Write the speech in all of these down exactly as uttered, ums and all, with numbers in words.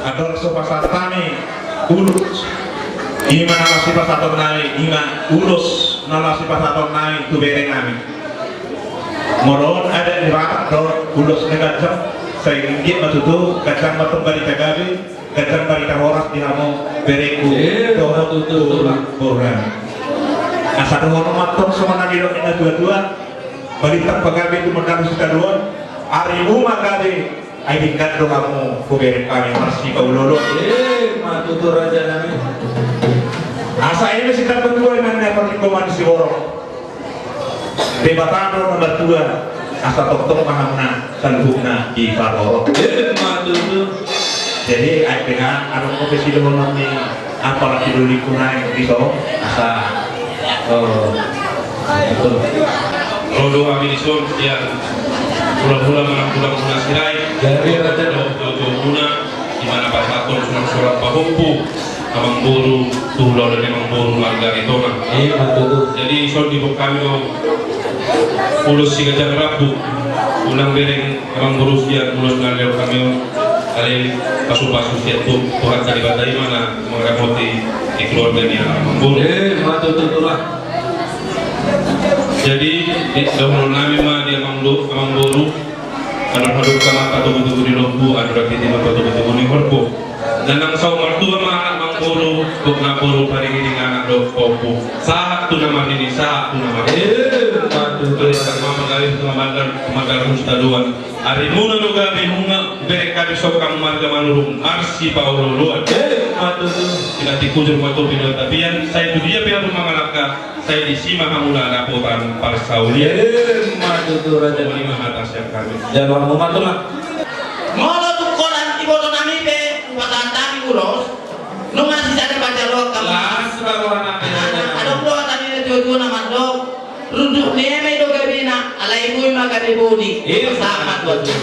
Andorang so pasahat hami ulos, i ma na laos sipasahaton nami, i ma ulos na laos sipasahaton nami tu bere nami. Molo on adat ni Batak do ulos na ganjang, sai anggiat ma tutu ganjang ma tong barita gabe, ganjang barita horas di hamu berengku. Eh, dohot boru, boru nami. Asa dohonon ma tong songon na nidok ni na tua-tua, balintang ma gabe tumundalhon sitadoan, arimu ma gabe, ai denggan do hamu hubereng hami marsipaolo-oloan. Eh, ma tutu raja nami. Asa eme sitambatua i ma na parlinggoman ni siborok. Debata do na martua, asa tongtong ma hamuna saluhutna diparorot. Eh, ma tutu. Jadi, ai pe na adong dope sidohonon ni apala sidoli ku naeng dison, asa, eh, ro do hami dison sian hula-hula manang tulang muna Sirait. Jadi, raja do, do, do muna, di mana pasahathon surat-surat pahompu. Amangboru, tu ulaon ni amangboru marga Aritonang. Iya, ma tutu. Jadi, songon i didok hami do ulos siganjang rambu. Unang bereng amangboru sian ulos na nidok hami on. Alai pasu-pasu sian Tu-, Tuhanta Debata i ma na mangaramoti di keluarga ni amangboru. Eh, ma tutu, tulang. Jadi, di, dohonon nami ma di amangdo-, amangboru. Andor hadungka ma patogu-togu ni lombu, andor titi ma patogu-togu ni horbo. Na nang saur matua ma anak amangboru, gok na boru paringiring anak dohot pahompu. Sahat tu na marnini, sahat tu na marnini. Eh, ma tutu. Alai ma pagabe tu mandar, mandar sitadoan. Arimuna do gabe, nunga hubereng hami songon marga Manurung marsipaolo-oloan. Eh, ma tutu. Tingki hujur ma topi na tapian, sai tu dia pe hamu mangalangka. Sai disi ma hamuna dapotan parsaulian. Eh, ma tutu raja. Songon i ma hata sian hami. Jalo hamu ma tulang. Molo tung holan iboto nami pe hupasahat hami ulos, nunga sisada panjaloan hamu. Las ma roha nami. Adong do hata ni na tua-tua na mandok, runduk ni eme do gabena, alai boi ma gabe boni. Iya. Sama tutu.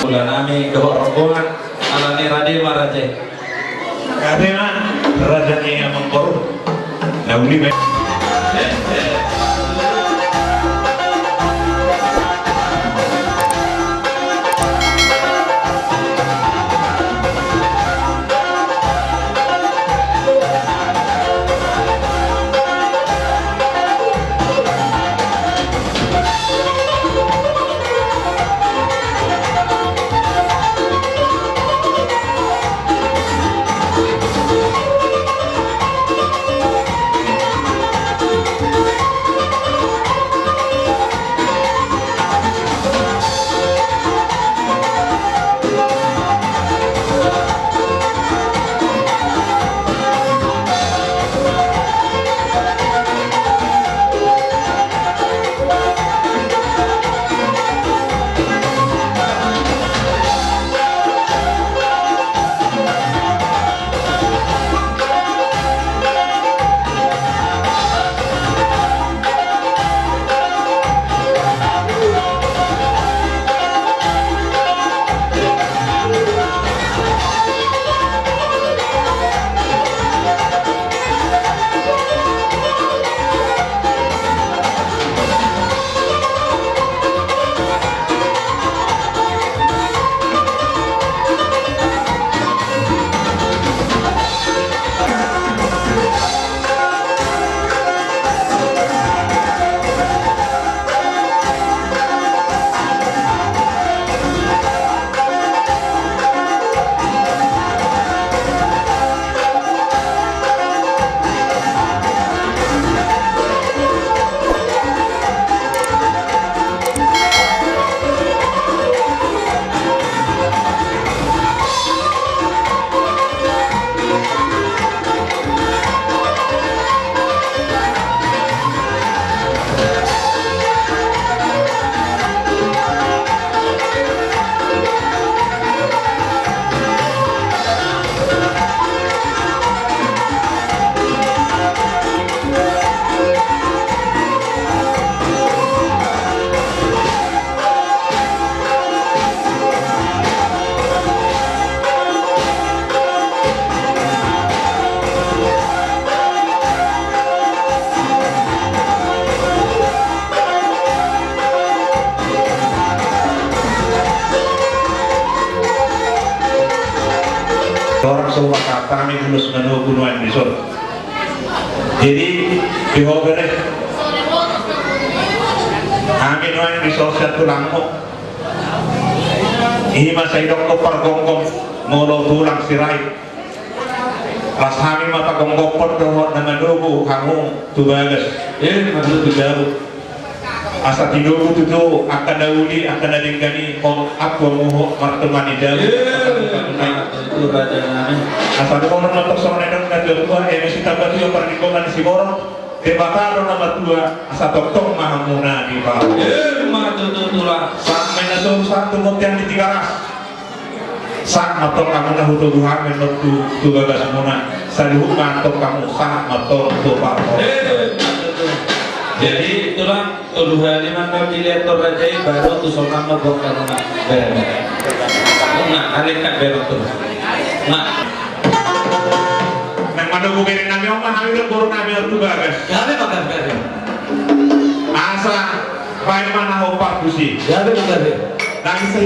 Mula nami dohot rombongan, ala ni rade ma raja i. Rade ma raja ni amangboru. Na uli ma i. Orang sobat kata kami bulus manogu nuan di sor. Jadi, di hober, eh. Hami nuaeng di sosial tulangmu. I ma sai dokkon pargonggom molo tulang Sirait. Las hami ma pagonggophon dohot na manogu hamu tu bagas. Eh, manogu tu jabu. Asa tinogu tutu angka na uli, angka na denggan i, hot ampuamu ho martonga ni jabu. Eh, asa dohonon ma tong songon na nidok ni natuatua, eme sitamba tua parlinggoman ni siborok. Debata do na matua, asa tongtong ma hamuna di bawah. Ima tutu tulang. Sahat ma i na soru sahat tu bontean ni Tigaras. Sahat ma tong hamuna hutogu hami tu, tu bagasmuna. Saluhut ma tong hamu sahat ma tong tu parhon. Ima tutu. Jadi tulang, tolu hali ma tong diliat Toraja i, baru tu sonang ma buat hamuna. Baru. Nah, alek kan baru tu. Nah. Nang manogu bere nami on ma hami dohot boru nami on tu bagas. Gabe ma gabe gabe. Asa baen ma na hombar tusi. Gabe ma gabe. Nang isi.